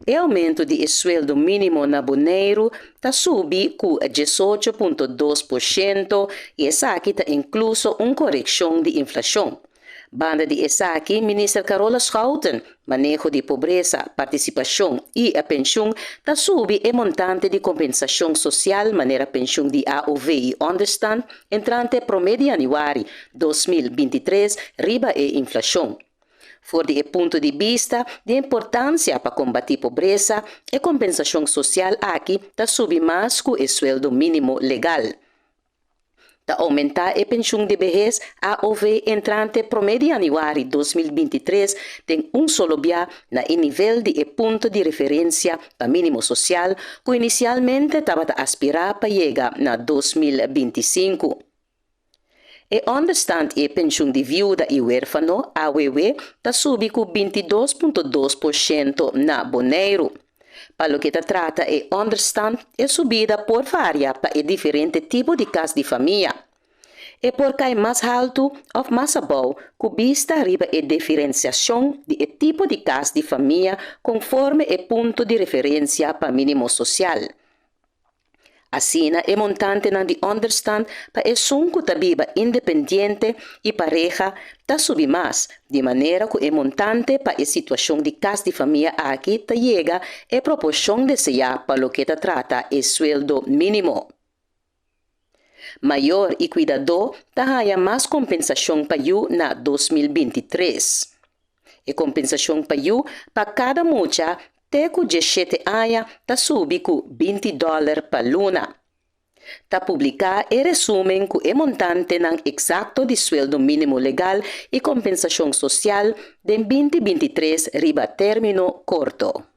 E oumento di sueldo mínimo na Boneiru ta subi ku 18,2% i esaki ta inkluso un korekshon di inflashon. Banda di esaki, minister Carola Schouten, Maneho di Pobresa, Partisipashon i Penshun, ta subi e montante di kompensashon sosial manera penshun di AOV i ònderstant entrante 1 di yanüari 2023 riba e inflashon. For di e punto di bista di importansia pa kombatí pobresa, e kompensashon sosial aki ta subi mas ku e sueldo mínimo legal. Ta oumentá e penshun di behes AOV entrante 1 di yanüari 2023 den un solo bia na e nivel di e punto di referensia pa mínimo sosial ku inisialmente tabata aspirá pa yega na 2025. E ònderstant i penshun di viuda i huérfano AWW ta subi ku 22,2% na Boneiru. Pa loke ta trata e ònderstant, e subida por varia pa e diferente tipo di kas di famia. E por kai mas haltu òf mas abou ku bista riba e diferensiashon di e tipo di kas di famia konforme e punto di referensia pa mínimo sosial. Asina e montantenan di ònderstant pa esun ku ta biba independiente i pareha ta subi mas, di manera ku e montante pa e situashon di kas di famia aki ta yega e proporshon deseá pa loke ta trata e sueldo mínimo. Mayor i kuidadó ta haña mas kompensashon pa yu na 2023. E kompensashon pa yu pa kada mucha te ku 17 aña ta subi ku 20 dòler pa luna. Ta publiká e resúmen ku e montantenan eksakto di sueldo mínimo legal i kompensashon sosial den 2023 riba término korto.